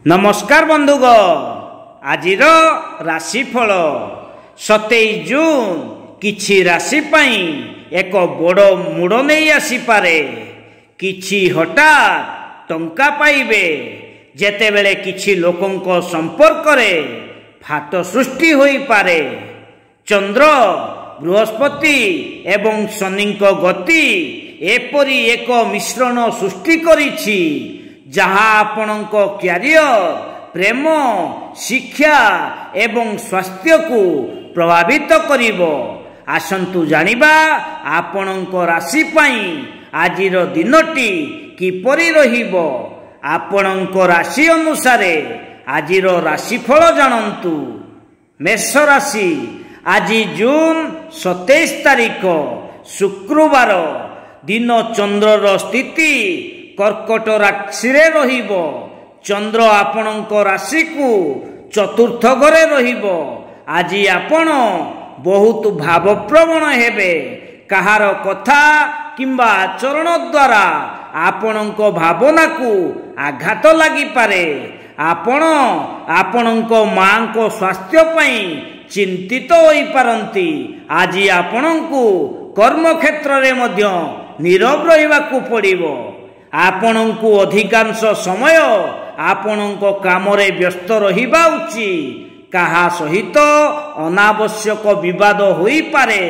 ନମସ୍କାର ବନ୍ଧୁଗଣ, ଆଜିର ରାଶିଫଳ 27 ଜୁନ କିଛି ରାଶି ପାଇଁ ଏକ ବଡ଼ ମୋଡ଼ ନେଇ ଆସିପାରେ। କିଛି ହଠାତ୍ ଟଙ୍କା ପାଇବେ, ଯେତେବେଳେ କିଛି ଲୋକଙ୍କ ସମ୍ପର୍କରେ ଫାଟ ସୃଷ୍ଟି ହୋଇପାରେ। ଚନ୍ଦ୍ର, ବୃହସ୍ପତି ଏବଂ ଶନିଙ୍କ ଗତି ଏପରି ଏକ ମିଶ୍ରଣ ସୃଷ୍ଟି କରିଛି ଯାହା ଆପଣଙ୍କ କ୍ୟାରିୟର, ପ୍ରେମ, ଶିକ୍ଷା ଏବଂ ସ୍ୱାସ୍ଥ୍ୟକୁ ପ୍ରଭାବିତ କରିବ। ଆସନ୍ତୁ ଜାଣିବା ଆପଣଙ୍କ ରାଶି ପାଇଁ ଆଜିର ଦିନଟି କିପରି ରହିବ। ଆପଣଙ୍କ ରାଶି ଅନୁସାରେ ଆଜିର ରାଶିଫଳ ଜାଣନ୍ତୁ। ମେଷ ରାଶି, ଆଜି ଜୁନ 27 ତାରିଖ ଶୁକ୍ରବାର ଦିନ ଚନ୍ଦ୍ରର ସ୍ଥିତି କର୍କଟ ରାଶିରେ ରହିବ। ଚନ୍ଦ୍ର ଆପଣଙ୍କ ରାଶିକୁ ଚତୁର୍ଥ ଘରେ ରହିବ। ଆଜି ଆପଣ ବହୁତ ଭାବପ୍ରବଣ ହେବେ। କାହାର କଥା କିମ୍ବା ଆଚରଣ ଦ୍ୱାରା ଆପଣଙ୍କ ଭାବନାକୁ ଆଘାତ ଲାଗିପାରେ। ଆପଣ ଆପଣଙ୍କ ମାଙ୍କ ସ୍ୱାସ୍ଥ୍ୟ ପାଇଁ ଚିନ୍ତିତ ହୋଇପାରନ୍ତି। ଆଜି ଆପଣଙ୍କୁ କର୍ମକ୍ଷେତ୍ରରେ ମଧ୍ୟ ନୀରବ ରହିବାକୁ ପଡ଼ିବ। ଆପଣଙ୍କୁ ଅଧିକାଂଶ ସମୟ ଆପଣଙ୍କ କାମରେ ବ୍ୟସ୍ତ ରହିବା ଉଚିତ। କାହା ସହିତ ଅନାବଶ୍ୟକ ବିବାଦ ହୋଇପାରେ।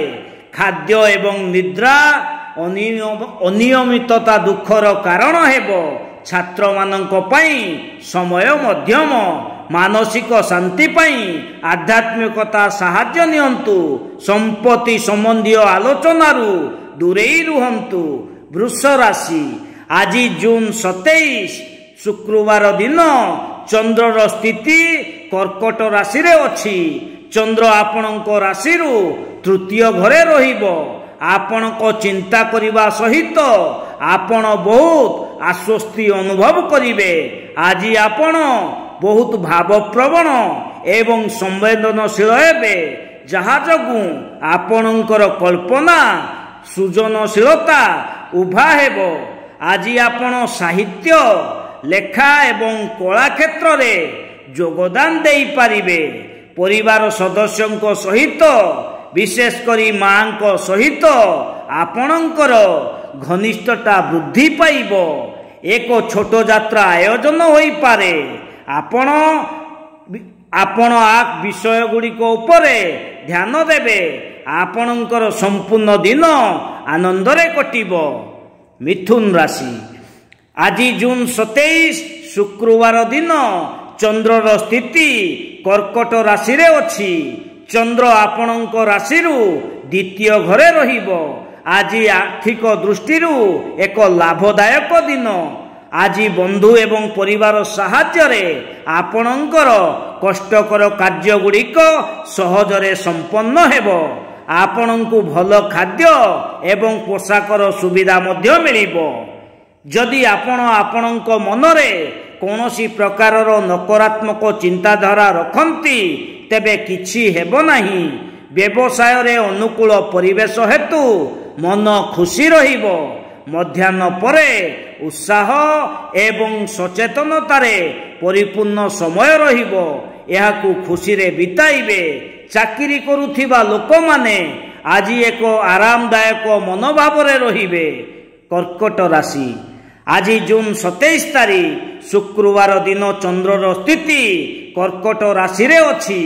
ଖାଦ୍ୟ ଏବଂ ନିଦ୍ରା ଅନିୟମିତତା ଦୁଃଖର କାରଣ ହେବ। ଛାତ୍ରମାନଙ୍କ ପାଇଁ ସମୟ ମଧ୍ୟମ। ମାନସିକ ଶାନ୍ତି ପାଇଁ ଆଧ୍ୟାତ୍ମିକତା ସାହାଯ୍ୟ ନିଅନ୍ତୁ। ସମ୍ପତ୍ତି ସମ୍ବନ୍ଧୀୟ ଆଲୋଚନାରୁ ଦୂରେଇ ରୁହନ୍ତୁ। ବୃଷ ରାଶି, ଆଜି ଜୁନ 27 ଶୁକ୍ରବାର ଦିନ ଚନ୍ଦ୍ରର ସ୍ଥିତି କର୍କଟ ରାଶିରେ ଅଛି। ଚନ୍ଦ୍ର ଆପଣଙ୍କ ରାଶିରୁ ତୃତୀୟ ଘରେ ରହିବ। ଆପଣଙ୍କ ଚିନ୍ତା କରିବା ସହିତ ଆପଣ ବହୁତ ଆଶ୍ୱସ୍ତି ଅନୁଭବ କରିବେ। ଆଜି ଆପଣ ବହୁତ ଭାବପ୍ରବଣ ଏବଂ ସମ୍ବେଦନଶୀଳ ହେବେ, ଯାହା ଯୋଗୁଁ ଆପଣଙ୍କର କଳ୍ପନା ସୃଜନଶୀଳତା ଉଭା ହେବ। ଆଜି ଆପଣ ସାହିତ୍ୟ, ଲେଖା ଏବଂ କଳା କ୍ଷେତ୍ରରେ ଯୋଗଦାନ ଦେଇପାରିବେ। ପରିବାର ସଦସ୍ୟଙ୍କ ସହିତ, ବିଶେଷ କରି ମାଙ୍କ ସହିତ ଆପଣଙ୍କର ଘନିଷ୍ଠତା ବୃଦ୍ଧି ପାଇବ। ଏକ ଛୋଟ ଯାତ୍ରା ଆୟୋଜନ ହୋଇପାରେ। ଆପଣ ବିଷୟ ଗୁଡ଼ିକ ଉପରେ ଧ୍ୟାନ ଦେବେ। ଆପଣଙ୍କର ସମ୍ପୂର୍ଣ୍ଣ ଦିନ ଆନନ୍ଦରେ କଟିବ। ମିଥୁନ ରାଶି, ଆଜି ଜୁନ 27 ଶୁକ୍ରବାର ଦିନ ଚନ୍ଦ୍ରର ସ୍ଥିତି କର୍କଟ ରାଶିରେ ଅଛି। ଚନ୍ଦ୍ର ଆପଣଙ୍କ ରାଶିରୁ ଦ୍ୱିତୀୟ ଘରେ ରହିବ। ଆଜି ଆର୍ଥିକ ଦୃଷ୍ଟିରୁ ଏକ ଲାଭଦାୟକ ଦିନ। ଆଜି ବନ୍ଧୁ ଏବଂ ପରିବାର ସାହାଯ୍ୟରେ ଆପଣଙ୍କର କଷ୍ଟକର କାର୍ଯ୍ୟଗୁଡ଼ିକ ସହଜରେ ସମ୍ପନ୍ନ ହେବ। ଆପଣଙ୍କୁ ଭଲ ଖାଦ୍ୟ ଏବଂ ପୋଷାକର ସୁବିଧା ମଧ୍ୟ ମିଳିବ। ଯଦି ଆପଣ ଆପଣଙ୍କ ମନରେ କୌଣସି ପ୍ରକାରର ନକାରାତ୍ମକ ଚିନ୍ତାଧାରା ରଖନ୍ତି, ତେବେ କିଛି ହେବ ନାହିଁ। ବ୍ୟବସାୟରେ ଅନୁକୂଳ ପରିବେଶ ହେତୁ ମନ ଖୁସି ରହିବ। ମଧ୍ୟାହ୍ନ ପରେ ଉତ୍ସାହ ଏବଂ ସଚେତନତାରେ ପରିପୂର୍ଣ୍ଣ ସମୟ ରହିବ। ଏହାକୁ ଖୁସିରେ ବିତାଇବେ। ଚାକିରି କରୁଥିବା ଲୋକମାନେ ଆଜି ଏକ ଆରାମଦାୟକ ମନୋଭାବରେ ରହିବେ। କର୍କଟ ରାଶି, ଆଜି ଜୁନ 27 ତାରିଖ ଶୁକ୍ରବାର ଦିନ ଚନ୍ଦ୍ରର ସ୍ଥିତି କର୍କଟ ରାଶିରେ ଅଛି।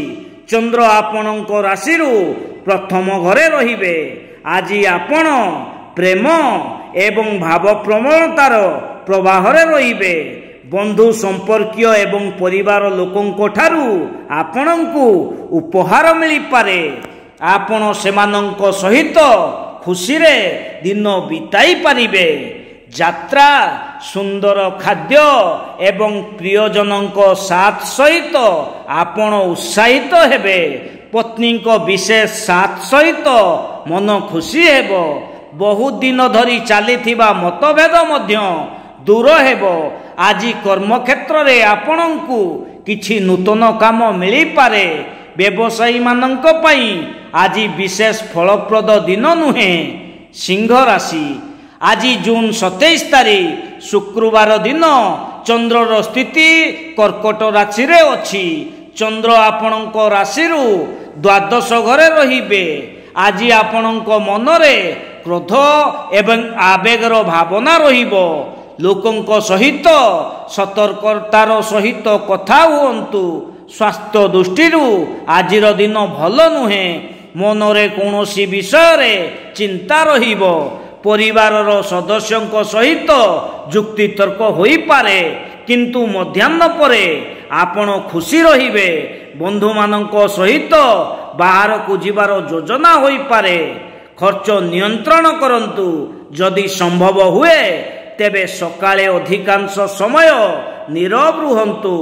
ଚନ୍ଦ୍ର ଆପଣଙ୍କ ରାଶିରୁ ପ୍ରଥମ ଘରେ ରହିବେ। ଆଜି ଆପଣ ପ୍ରେମ ଏବଂ ଭାବପ୍ରବଣତାର ପ୍ରବାହରେ ରହିବେ। ବନ୍ଧୁ, ସମ୍ପର୍କୀୟ ଏବଂ ପରିବାର ଲୋକଙ୍କ ଠାରୁ ଆପଣଙ୍କୁ ଉପହାର ମିଳିପାରେ। ଆପଣ ସେମାନଙ୍କ ସହିତ ଖୁସିରେ ଦିନ ବିତାଇ ପାରିବେ। ଯାତ୍ରା, ସୁନ୍ଦର ଖାଦ୍ୟ ଏବଂ ପ୍ରିୟଜନଙ୍କ ସାଥ ସହିତ ଆପଣ ଉତ୍ସାହିତ ହେବେ। ପତ୍ନୀଙ୍କ ବିଶେଷ ସାଥ ସହିତ ମନ ଖୁସି ହେବ। ବହୁତ ଦିନ ଧରି ଚାଲିଥିବା ମତଭେଦ ମଧ୍ୟ ଦୂର ହେବ। ଆଜି କର୍ମକ୍ଷେତ୍ରରେ ଆପଣଙ୍କୁ କିଛି ନୂତନ କାମ ମିଳିପାରେ। ବ୍ୟବସାୟୀମାନଙ୍କ ପାଇଁ ଆଜି ବିଶେଷ ଫଳପ୍ରଦ ଦିନ ନୁହେଁ। ସିଂହ ରାଶି, ଆଜି ଜୁନ 27 ତାରିଖ ଶୁକ୍ରବାର ଦିନ ଚନ୍ଦ୍ରର ସ୍ଥିତି କର୍କଟ ରାଶିରେ ଅଛି। ଚନ୍ଦ୍ର ଆପଣଙ୍କ ରାଶିରୁ ଦ୍ୱାଦଶ ଘରେ ରହିବେ। ଆଜି ଆପଣଙ୍କ ମନରେ କ୍ରୋଧ ଏବଂ ଆବେଗର ଭାବନା ରହିବ। ଲୋକଙ୍କ ସହିତ ସତର୍କତାର ସହିତ କଥା ହୁଅନ୍ତୁ। ସ୍ୱାସ୍ଥ୍ୟ ଦୃଷ୍ଟିରୁ ଆଜିର ଦିନ ଭଲ ନୁହେଁ। ମନରେ କୌଣସି ବିଷୟରେ ଚିନ୍ତା ରହିବ। ପରିବାରର ସଦସ୍ୟଙ୍କ ସହିତ ଯୁକ୍ତିତର୍କ ହୋଇପାରେ, କିନ୍ତୁ ମଧ୍ୟାହ୍ନ ପରେ ଆପଣ ଖୁସି ରହିବେ। ବନ୍ଧୁମାନଙ୍କ ସହିତ ବାହାରକୁ ଯିବାର ଯୋଜନା ହୋଇପାରେ। ଖର୍ଚ୍ଚ ନିୟନ୍ତ୍ରଣ କରନ୍ତୁ। ଯଦି ସମ୍ଭବ ହୁଏ ତେବେ ସକାଳେ ଅଧିକାଂଶ ସମୟ ନୀରବ ରୁହନ୍ତୁ,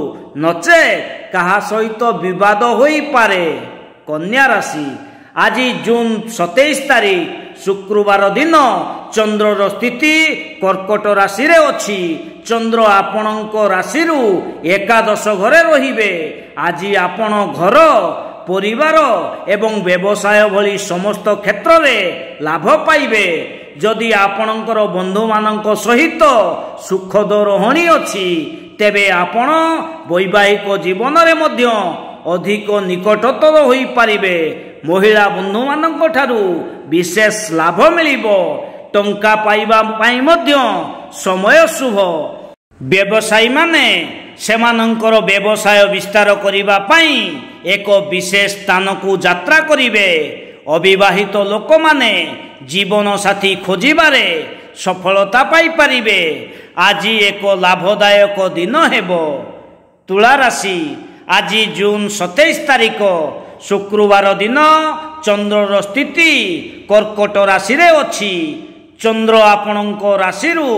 ନଚେତ୍ କାହା ସହିତ ବିବାଦ ହୋଇପାରେ। କନ୍ୟା ରାଶି, ଆଜି ଜୁନ୍ 27 ତାରିଖ ଶୁକ୍ରବାର ଦିନ ଚନ୍ଦ୍ରର ସ୍ଥିତି କର୍କଟ ରାଶିରେ ଅଛି। ଚନ୍ଦ୍ର ଆପଣଙ୍କ ରାଶିରୁ ଏକାଦଶ ଘରେ ରହିବେ। ଆଜି ଆପଣ ଘର, ପରିବାର ଏବଂ ବ୍ୟବସାୟ ଭଳି ସମସ୍ତ କ୍ଷେତ୍ରରେ ଲାଭ ପାଇବେ। ଯଦି ଆପଣଙ୍କର ବନ୍ଧୁମାନଙ୍କ ସହିତ ସୁଖଦ ରହଣି ଅଛି, ତେବେ ଆପଣ ବୈବାହିକ ଜୀବନରେ ମଧ୍ୟ ଅଧିକ ନିକଟତର ହୋଇପାରିବେ। ମହିଳା ବନ୍ଧୁମାନଙ୍କ ଠାରୁ ବିଶେଷ ଲାଭ ମିଳିବ। ଟଙ୍କା ପାଇବା ପାଇଁ ମଧ୍ୟ ସମୟ ଶୁଭ। ବ୍ୟବସାୟୀମାନେ ସେମାନଙ୍କର ବ୍ୟବସାୟ ବିସ୍ତାର କରିବା ପାଇଁ ଏକ ବିଶେଷ ସ୍ଥାନକୁ ଯାତ୍ରା କରିବେ। ଅବିବାହିତ ଲୋକମାନେ ଜୀବନସାଥୀ ଖୋଜିବାରେ ସଫଳତା ପାଇପାରିବେ। ଆଜି ଏକ ଲାଭଦାୟକ ଦିନ ହେବ। ତୁଳା ରାଶି, ଆଜି ଜୁନ୍ 27 ତାରିଖ ଶୁକ୍ରବାର ଦିନ ଚନ୍ଦ୍ରର ସ୍ଥିତି କର୍କଟ ରାଶିରେ ଅଛି। ଚନ୍ଦ୍ର ଆପଣଙ୍କ ରାଶିରୁ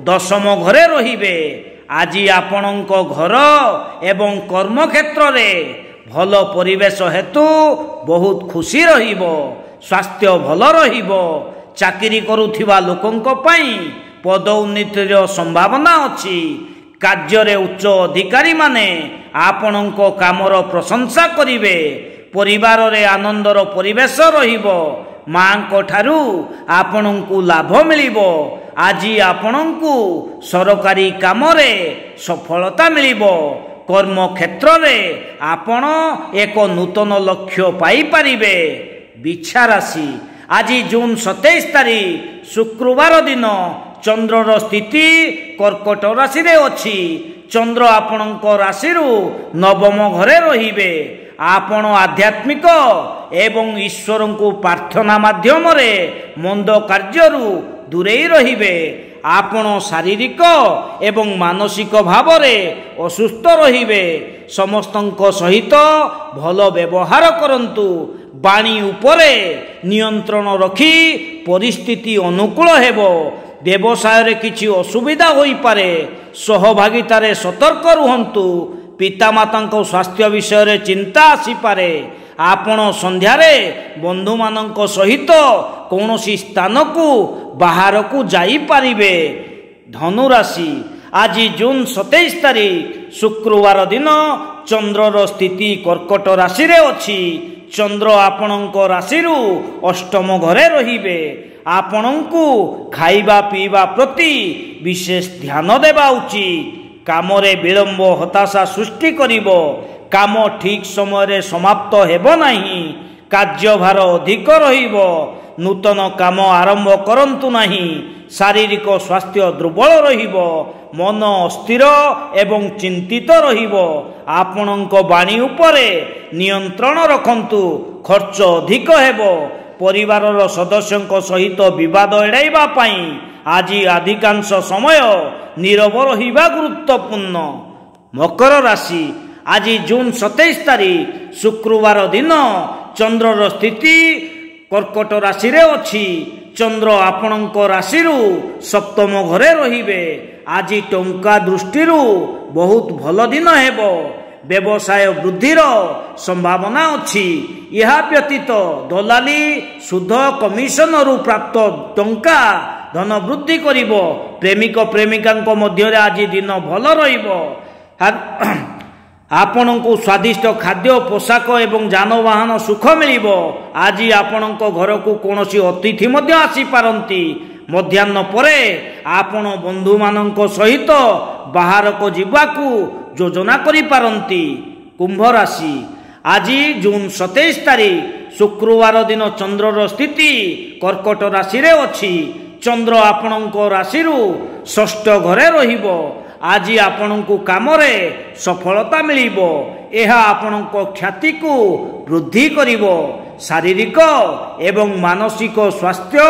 ଦଶମ ଘରେ ରହିବେ। ଆଜି ଆପଣଙ୍କ ଘର ଏବଂ କର୍ମକ୍ଷେତ୍ରରେ ଭଲ ପରିବେଶ ହେତୁ ବହୁତ ଖୁସି ରହିବ। ସ୍ୱାସ୍ଥ୍ୟ ଭଲ ରହିବ। ଚାକିରି କରୁଥିବା ଲୋକଙ୍କ ପାଇଁ ପଦୋନ୍ନତିର ସମ୍ଭାବନା ଅଛି। କାର୍ଯ୍ୟରେ ଉଚ୍ଚ ଅଧିକାରୀମାନେ ଆପଣଙ୍କ କାମର ପ୍ରଶଂସା କରିବେ। ପରିବାରରେ ଆନନ୍ଦର ପରିବେଶ ରହିବ। ମାଙ୍କ ଠାରୁ ଆପଣଙ୍କୁ ଲାଭ ମିଳିବ। ଆଜି ଆପଣଙ୍କୁ ସରକାରୀ କାମରେ ସଫଳତା ମିଳିବ। କର୍ମକ୍ଷେତ୍ରରେ ଆପଣ ଏକ ନୂତନ ଲକ୍ଷ୍ୟ ପାଇପାରିବେ। ବିଛା ରାଶି, ଆଜି ଜୁନ୍ 27 ତାରିଖ ଶୁକ୍ରବାର ଦିନ ଚନ୍ଦ୍ରର ସ୍ଥିତି କର୍କଟ ରାଶିରେ ଅଛି। ଚନ୍ଦ୍ର ଆପଣଙ୍କ ରାଶିରୁ ନବମ ଘରେ ରହିବେ। ଆପଣ ଆଧ୍ୟାତ୍ମିକ ଏବଂ ଈଶ୍ୱରଙ୍କୁ ପ୍ରାର୍ଥନା ମାଧ୍ୟମରେ ମନ୍ଦ କାର୍ଯ୍ୟରୁ ଦୂରେଇ ରହିବେ। ଆପଣ ଶାରୀରିକ ଏବଂ ମାନସିକ ଭାବରେ ଅସୁସ୍ଥ ରହିବେ। ସମସ୍ତଙ୍କ ସହିତ ଭଲ ବ୍ୟବହାର କରନ୍ତୁ। ବାଣୀ ଉପରେ ନିୟନ୍ତ୍ରଣ ରଖି ପରିସ୍ଥିତି ଅନୁକୂଳ ହେବ। ବ୍ୟବସାୟରେ କିଛି ଅସୁବିଧା ହୋଇପାରେ। ସହଭାଗିତାରେ ସତର୍କ ରୁହନ୍ତୁ। ପିତାମାତାଙ୍କ ସ୍ୱାସ୍ଥ୍ୟ ବିଷୟରେ ଚିନ୍ତା ଆସିପାରେ। ଆପଣ ସନ୍ଧ୍ୟାରେ ବନ୍ଧୁମାନଙ୍କ ସହିତ କୌଣସି ସ୍ଥାନକୁ ବାହାରକୁ ଯାଇପାରିବେ। ଧନୁରାଶି, ଆଜି ଜୁନ୍ 27 ତାରିଖ ଶୁକ୍ରବାର ଦିନ ଚନ୍ଦ୍ରର ସ୍ଥିତି କର୍କଟ ରାଶିରେ ଅଛି। ଚନ୍ଦ୍ର ଆପଣଙ୍କ ରାଶିରୁ ଅଷ୍ଟମ ଘରେ ରହିବେ। ଆପଣଙ୍କୁ ଖାଇବା ପିଇବା ପ୍ରତି ବିଶେଷ ଧ୍ୟାନ ଦେବା ଉଚିତ। କାମରେ ବିଳମ୍ବ ହତାଶା ସୃଷ୍ଟି କରିବ। କାମ ଠିକ୍ ସମୟରେ ସମାପ୍ତ ହେବ ନାହିଁ। କାର୍ଯ୍ୟଭାର ଅଧିକ ରହିବ। ନୂତନ କାମ ଆରମ୍ଭ କରନ୍ତୁ ନାହିଁ। ଶାରୀରିକ ସ୍ୱାସ୍ଥ୍ୟ ଦୁର୍ବଳ ରହିବ। ମନ ଅସ୍ଥିର ଏବଂ ଚିନ୍ତିତ ରହିବ। ଆପଣଙ୍କ ବାଣୀ ଉପରେ ନିୟନ୍ତ୍ରଣ ରଖନ୍ତୁ। ଖର୍ଚ୍ଚ ଅଧିକ ହେବ। ପରିବାରର ସଦସ୍ୟଙ୍କ ସହିତ ବିବାଦ ଏଡ଼ାଇବା ପାଇଁ ଆଜି ଅଧିକାଂଶ ସମୟ ନୀରବ ରହିବା ଗୁରୁତ୍ୱପୂର୍ଣ୍ଣ। ମକର ରାଶି, ଆଜି ଜୁନ୍ 27 ତାରିଖ ଶୁକ୍ରବାର ଦିନ ଚନ୍ଦ୍ରର ସ୍ଥିତି କର୍କଟ ରାଶିରେ ଅଛି। ଚନ୍ଦ୍ର ଆପଣଙ୍କ ରାଶିରୁ ସପ୍ତମ ଘରେ ରହିବେ। ଆଜି ଟଙ୍କା ଦୃଷ୍ଟିରୁ ବହୁତ ଭଲ ଦିନ ହେବ। ବ୍ୟବସାୟ ବୃଦ୍ଧିର ସମ୍ଭାବନା ଅଛି। ଏହା ବ୍ୟତୀତ ଦଲାଲି, ସୁଧ, କମିଶନରୁ ପ୍ରାପ୍ତ ଟଙ୍କା ଧନ ବୃଦ୍ଧି କରିବ। ପ୍ରେମିକ ପ୍ରେମିକାଙ୍କ ମଧ୍ୟରେ ଆଜି ଦିନ ଭଲ ରହିବ। ଆପଣଙ୍କୁ ସ୍ୱାଦିଷ୍ଟ ଖାଦ୍ୟ, ପୋଷାକ ଏବଂ ଯାନବାହନ ସୁଖ ମିଳିବ। ଆଜି ଆପଣଙ୍କ ଘରକୁ କୌଣସି ଅତିଥି ମଧ୍ୟ ଆସିପାରନ୍ତି। ମଧ୍ୟାହ୍ନ ପରେ ଆପଣ ବନ୍ଧୁମାନଙ୍କ ସହିତ ବାହାରକୁ ଯିବାକୁ ଯୋଜନା କରିପାରନ୍ତି। କୁମ୍ଭ ରାଶି, ଆଜି ଜୁନ୍ 27 ତାରିଖ ଶୁକ୍ରବାର ଦିନ ଚନ୍ଦ୍ରର ସ୍ଥିତି କର୍କଟ ରାଶିରେ ଅଛି। ଚନ୍ଦ୍ର ଆପଣଙ୍କ ରାଶିରୁ ଷଷ୍ଠ ଘରେ ରହିବ। ଆଜି ଆପଣଙ୍କୁ କାମରେ ସଫଳତା ମିଳିବ। ଏହା ଆପଣଙ୍କ ଖ୍ୟାତିକୁ ବୃଦ୍ଧି କରିବ। ଶାରୀରିକ ଏବଂ ମାନସିକ ସ୍ୱାସ୍ଥ୍ୟ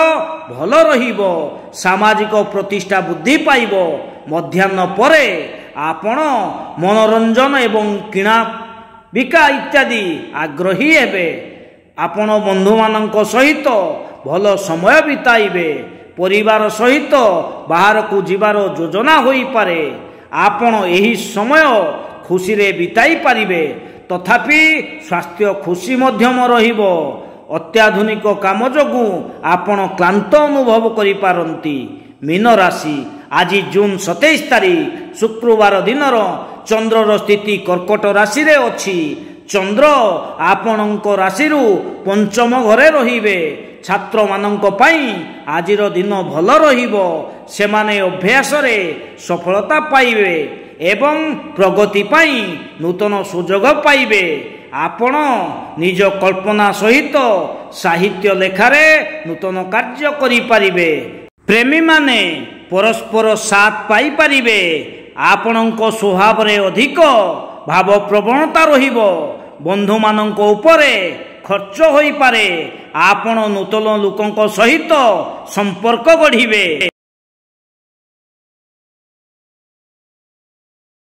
ଭଲ ରହିବ। ସାମାଜିକ ପ୍ରତିଷ୍ଠା ବୃଦ୍ଧି ପାଇବ। ମଧ୍ୟାହ୍ନ ପରେ ଆପଣ ମନୋରଞ୍ଜନ ଏବଂ କିଣା ବିକା ଇତ୍ୟାଦି ଆଗ୍ରହୀ ହେବେ। ଆପଣ ବନ୍ଧୁମାନଙ୍କ ସହିତ ଭଲ ସମୟ ବିତାଇବେ। ପରିବାର ସହିତ ବାହାରକୁ ଯିବାର ଯୋଜନା ହୋଇପାରେ। ଆପଣ ଏହି ସମୟ ଖୁସିରେ ବିତାଇ ପାରିବେ। ତଥାପି ସ୍ୱାସ୍ଥ୍ୟ ଖୁସି ମଧ୍ୟମ ରହିବ। ଅତ୍ୟାଧୁନିକ କାମ ଯୋଗୁଁ ଆପଣ କ୍ଳାନ୍ତ ଅନୁଭବ କରିପାରନ୍ତି। ମୀନ ରାଶି, ଆଜି ଜୁନ୍ 27 ତାରିଖ ଶୁକ୍ରବାର ଦିନର ଚନ୍ଦ୍ରର ସ୍ଥିତି କର୍କଟ ରାଶିରେ ଅଛି। ଚନ୍ଦ୍ର ଆପଣଙ୍କ ରାଶିରୁ ପଞ୍ଚମ ଘରେ ରହିବେ। ଛାତ୍ରମାନଙ୍କ ପାଇଁ ଆଜିର ଦିନ ଭଲ ରହିବ। ସେମାନେ ଅଭ୍ୟାସରେ ସଫଳତା ପାଇବେ ଏବଂ ପ୍ରଗତି ପାଇଁ ନୂତନ ସୁଯୋଗ ପାଇବେ। ଆପଣ ନିଜ କଳ୍ପନା ସହିତ ସାହିତ୍ୟ ଲେଖାରେ ନୂତନ କାର୍ଯ୍ୟ କରିପାରିବେ। ପ୍ରେମୀମାନେ ପରସ୍ପର ସାଥ ପାଇପାରିବେ। ଆପଣଙ୍କ ସ୍ୱଭାବରେ ଅଧିକ ଭାବପ୍ରବଣତା ରହିବ। ବନ୍ଧୁମାନଙ୍କ ଉପରେ ଖର୍ଚ୍ଚ ହୋଇପାରେ। ଆପଣ ନୂତନ ଲୋକଙ୍କ ସହିତ ସମ୍ପର୍କ ଗଢ଼ିବେ।